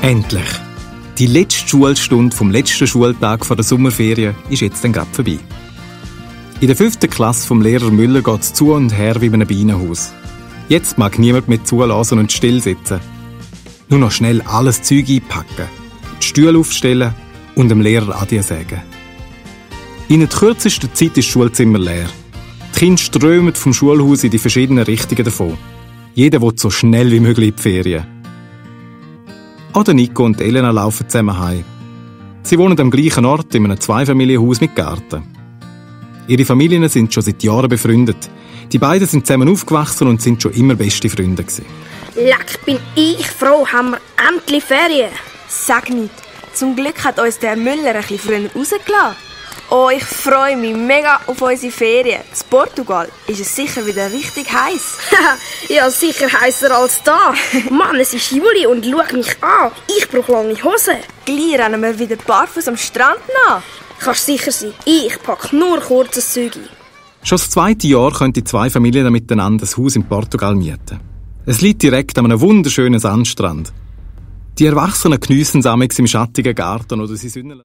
Endlich! Die letzte Schulstunde vom letzten Schultag der Sommerferien ist jetzt dann gerade vorbei. In der 5. Klasse vom Lehrer Müller geht es zu und her wie in einem Bienenhaus. Jetzt mag niemand mehr zulassen und still sitzen. Nur noch schnell alles Zeug einpacken, die Stühle aufstellen und dem Lehrer Adieu sagen. In der kürzesten Zeit ist das Schulzimmer leer. Die Kinder strömen vom Schulhaus in die verschiedenen Richtungen davon. Jeder will so schnell wie möglich in die Ferien. Auch der Nico und Elena laufen zusammen heim. Sie wohnen am gleichen Ort in einem Zweifamilienhaus mit Garten. Ihre Familien sind schon seit Jahren befreundet. Die beiden sind zusammen aufgewachsen und sind schon immer beste Freunde gewesen. Leck, bin ich froh, haben wir endlich Ferien. Sag nicht. Zum Glück hat uns der Müller ein bisschen früher rausgelassen. Oh, ich freue mich mega auf unsere Ferien. In Portugal ist es sicher wieder richtig heiß. Ja, sicher heißer als da. Mann, es ist Juli und schau mich an. Ich brauche lange Hosen. Gleich rennen wir wieder barfuß am Strand nach. Kannst sicher sein, ich packe nur kurzes Zeug ein. Schon das 2. Jahr können die zwei Familien miteinander ein Haus in Portugal mieten. Es liegt direkt an einem wunderschönen Sandstrand. Die Erwachsenen geniessen es im schattigen Garten oder sie sünneln.